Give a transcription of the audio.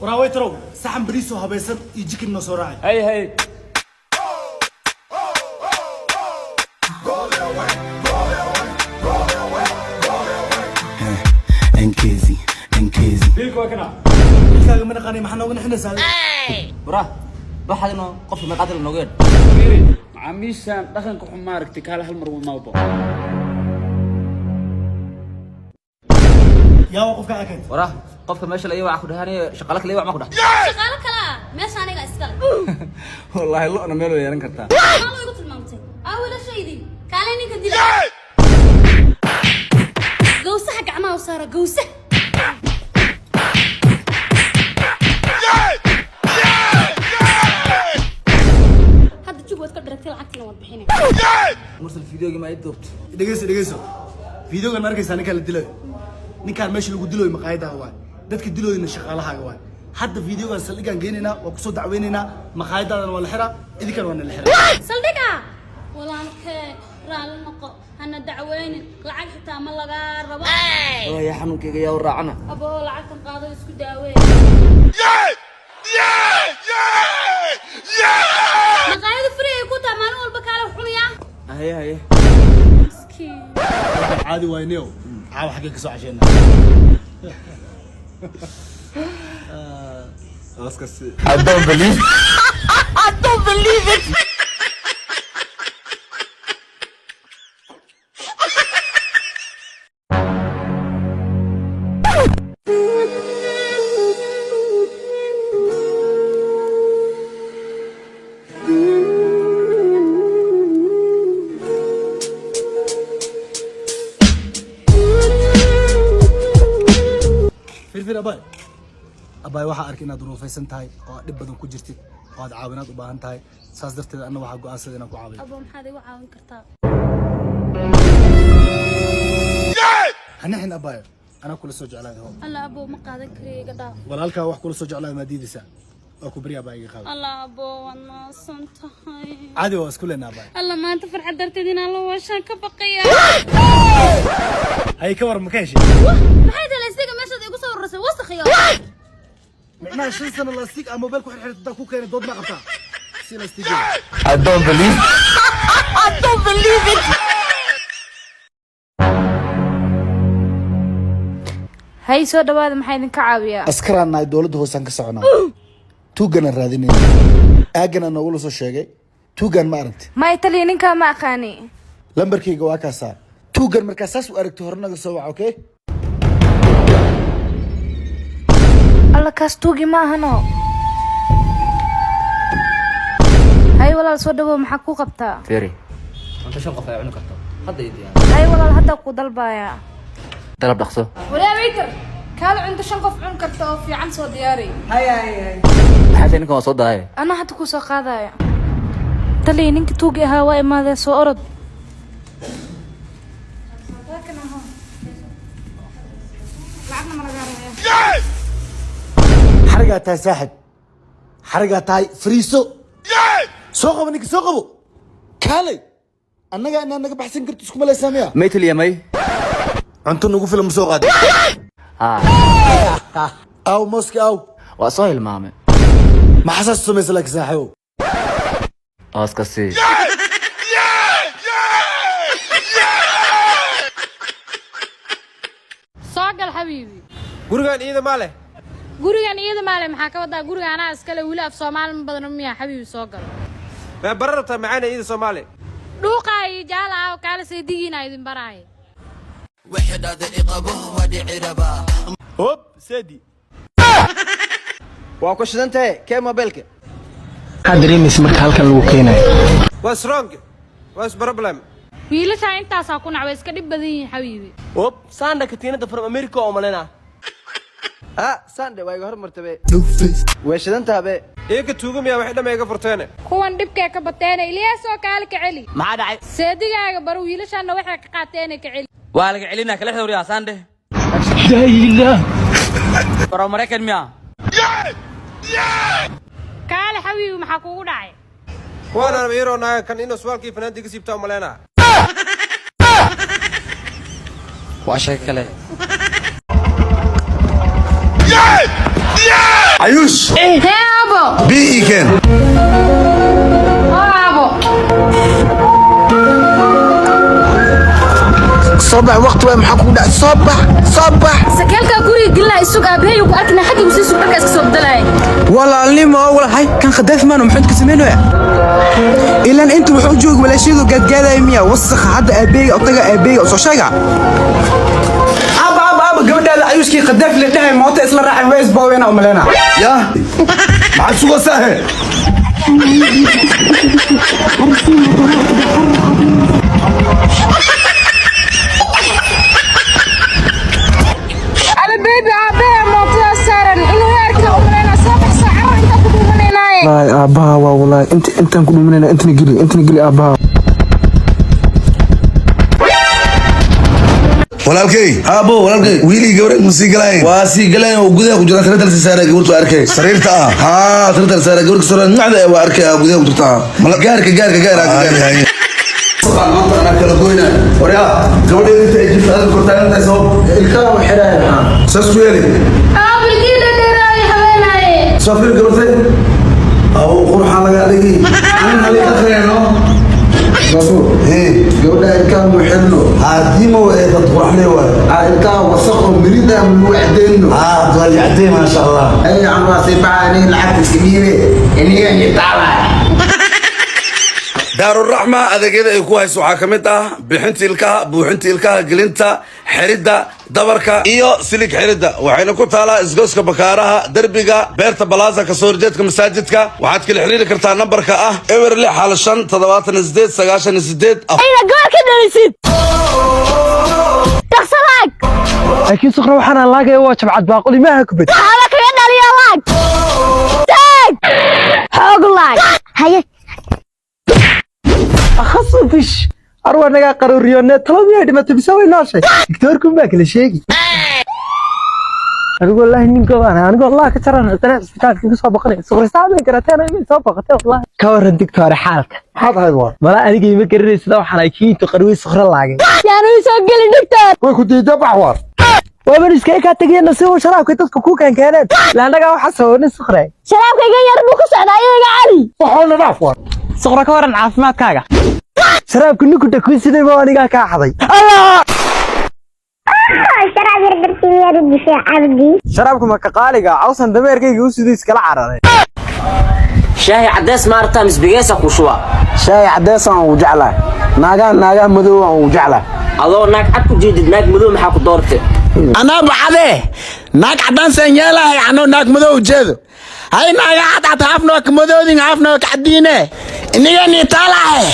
Waraa waytarow, saxan bariis oo habaysan iyo jikin noo soo raacay. Hay hay. Nkezi nkezi. Biilka waa kana. Ilkaaga ma naqaanay, maxaa nooga nixinaysaa? Waraa baxadino, qofka meeqaadil nooga yeedh. Fiiri, macaamiishan dhaqanka xun maaragtay, kaala hal mar maalbo. Yaa waa qofka akeent? Waraa qofka meesha la ii waca ku dhahanayo, shaqaale kale ii wac ma ku dhah. Shaqaalo kale ah, meesha aniga iskale. Wallaahi lo'na meel way yeelan kartaa. Maxaa loo igu tilmaamtay? Aa, wiilashaydii, kaale ninka dila, gawsaha gacmaha u saara gawsaha. Hadda jug waad ka dharagtay, lacagtina waad bixinay. Mursal, fideogii ma ii duubto? Dhegeyso, dhegeyso, fiideogan ma arkaysaa? Ninkaan la dilayo, ninkaan meesha lagu dilayo maqaayadaha waay, dadka diloyna shaqaalahaaga waay. Hadda fiideogan saldhigaan geynaynaa, waa kusoo dacweynaynaa, maqaayadaadana waa la xiraa, idinkana waa nala xiraa. Saldhiga walaalkee, raalli noqo, hana dacweynin, lacag xitaa ma lagaa rabo. Waaya, xanuunkayga yaa u raacana? Aboo, lacagtan qaado, isku daawee. Maqaayada free ay ku tahay, maalin walba kaale wax cunayaa. Haye haye. Miskiin. Caadi waay neo, caawa xaggee kasoo casheynaa? I don't believe. I don't believe it. Firfir, abaay, abaay, waxaa arkay inaad duruufaysan tahay oo aad dhib badan ku jirtid oo aad caawinaad u baahan tahay. Saas darteed anna waxaa go'aansaday inaan ku caawiyo. Aboo, maxaad igu caawin kartaa? Hanixin abaayo, anaa kula soo jeclaaday, hoo. Alla aboo, ma qaadan kariyo, iga dhaaf. Walaalkaa wax kula soo jeclaaday maa diidaysaa? Waa ku barya abaa, iga qaada. Alla aboo, waad mahadsan tahay. Caadi, waa isku leenaa abaay. Alla, maanta farxad darteed inaan la waashaan ka baqaya. Hay, ka war, ma ka heshay? Maxay tahay laystiga meeshaad igu soo ururisay, wasakhiyo? Micnaha 5 sano lastig aan mobile ku xirxirto hadaa ku keenay, dood ma qabtaa si lastigeeda? I don't believe. I don't believe it. Hay, soo dhawaada, maxaa idinka caawiyaa? Askaraan nahay, dowladda hoosaan ka soconaa, tuuganaan raadinayna, aagana noogula soo sheegay tuugan, ma aragti? Ma taliya, ninkaa ma aqaani. Lambarkayga waa kaasaa. Tuugan markaa saas u aragti, hore naga soo wac, okay? Alla, kaas tuugi ma ahano. Hay walaal, soo dhawow, maxaa ku qabtaa? Fiiri, cunto shan qof ay cuni karto hadda ii diyaar. Hay walaal, hadda ku dalbaaya. Dalab dhaqso. Walaa waiter, kaala cunto shan qof cun karta oo fiican soo diyaari. Maxaa tahay, ninkan waa soo daaya. Anaa hadda ku soo qaadaya. Taliya, ninka tuugi ahaa waa imaadee, soo orod. Xarigaa tahay saaxib, xarigaa tahay, fariiso, soo qabo ninka, soo qabo, kaalay. Annaga inaa naga baxsan karto iskuma laysaa miya? May taliya, may. Cunto nagu filan ma soo qaadi? Ha. Aw mooski aw? Waa soo hilmaamay. Maxaa saas u samaysa laakiin, saaxiibow? Hooska sii. Soo gal xabiibi. Gurigan iida ma leh? Gurigan iyada maale, maxaa ka wadaa? Guriga anaa iskale. Weli af Soomaali ma badano miya? Xabiibi, soo gal. Mee barar rabtaa macaana iida Soomaali? Dhuuqaa iyo jaala ah oo kaala saydigiina idin baraaya. Hop sedi. Waa ku shidan tahay, kee mobilka? Maxaad dareemaysa marka halkan lagu keenayo? What's wrong? What's problem? Wiilashaa intaasaa ku nacway, iska dhib badan yihiin xabiibi. Op saanda katiinada from America oo malena. Ah, saande waa iga hormartay be, way shidan tahay be. Iyaga tuugamiya, waxay dhamma iga furteene. Kuwan dhibkee ka bateena. Ilyaasoo, kaala ka celi. Maxaa dhacay? Seedigaaga baro, wiilashaana waxay ka qaateena ka celi. Waa laga celinaa kala xidhawriyaa saande. Baro Maraykan miya? Kaale xabiibi, maxaa kugu dhacay? Kuwaan aan iiroo naaga kan inuu suwaalkii fanaantii iga siibtaa u maleynaa. Waa sheeko kale. Ayuush. Hee aabo. Biyo keen. Oo aabo. Soo bax, waqti waay, maxaa kugu dhacay? Soo bax, soo bax. Sakeelkaa guriga gelina, isug, aabahey ku arkina, xagga usii sug, dharkaa iska soo bedelaya. Walaalnimo walahay kan khadaaf maano, muxuu ka sameynaya ilan inta wuxuu joogi walaasheedu gaadgaadaya miya wasakha. Hadda aabeyga otaga, aabeyga soo sheega. Aba, aba, aba, gabadhaada Ayuushkii khadaaf la dhahay moota isla raacay, way isboowena u maleena. Ya maxaad sugaysaa he? Ala baby, aabahey mootada saaran inuu arka u malaynaa. Soo bax, saacado intaa ku dhuumanaynaaye. Wallaahi aabbaha waa, wallaahi inta intaan ku dhuminayna, intana geli, intana geli aabbaha. Walaalkey, aabo, walaalkey, wiilii gabar ma sii galayn? Waa sii galayn oo gudaha ku jiraan. Sariirta la sii saaray gabartu arkay, sariirta ah haa, sariirta la saaray gabartu soo nacda waa arkay, gudaha ku jirta. Gaarka, gaarka, gaarka, gaarka maanta anaa kala goyna. Waryaa, gabadheeda inta ay jirto adiga kortaagan tahay, sabab Ilkaha u xidhaya maxaa saas ku yeeli? Aabilkii dhadheeraayo haweenaaye. Soo fir gabartay aw qurxaan lagaa dhigi anin halii dhaqayno. Baabuur, gabadha ilkaha mu xidhno. Haddii ma ee dad qurxley waayo. Ilkaha wasaq oo mirida mu cadeyno. Haa, waa yacdee, maasha Allah. Ay aan waa sii baxaa, lacagta iska dhiibe iniga nitaala. Daaruraxma adeegyada ay ku hayso waxaa ka mid ah bixinta ilkaha, buuxinta ilkaha, gelinta, xiridda dabarka iyo silig xiridda. Waxayna ku taalaa isgoyska Bakaaraha, derbiga beerta Balaasa, kasoo horjeedka masaajidka. Waxaad kala xiriiri kartaa nambarka ah 0615 78 98. Ina goor ka dhalisid dhaqso laag. Laakiin Suqra, waxaan aan laagaya waa jabcad baaquli maaha kubad. Waxaaba kaga dhaliya laag, taag xoog laag haye. Akhasu fish arwa nagaa qaruuriyoone, talo miyay dhimatay bise way nooshay? Digtoorkun baa kala sheegi. Anigu wallaahi nin gobaan, anigu allah ka jaran, haddana isbitaalka iga soo boqonay. Suqri saabay garateen inay soo boqotay wallahi. Ka waran digtoore xaalka? Maxaad ahayd waa? Mala aniga ima garanaysa, waxaan ay kiinto qarwey Suqra laagay. Yaanu soo gelin dhigtoor. Way ku diiday, bax waar. Waaban iskaga kaa tegaya nasiib sharaabka dadka ku keenkeeneen la annagaa waxa sababnay Suqre. Sharaabka iga yar buu ku socdaa iyaga cali. Waxoona dhaaf waar. Suqra, ka waran caafimaadkaaga? Sharaabka ninku dhakuusiday baa anigaa kaa xaday. Sharaab yar dartii miyaad u dishay Cabdi? Sharaabka maka qaaliga cawsan dameerkayga u sidii iskala cararay. Shaahi cadeys maarta misbigeesa ku shuba? Shaay cadeys aan ugu jeclahay, naagaha, naagaha madow aan ugu jeclahay. Adoo naag cad ku jeedid, naag madow maxaa ku doortay? Anaa bacadee naag caddaan saan yeelahay, anoo naag madow ujeedo. Hay, naaga cadcad haafnoo ka madoodin, haafnoo ka cadiine, iniga nitaalahe.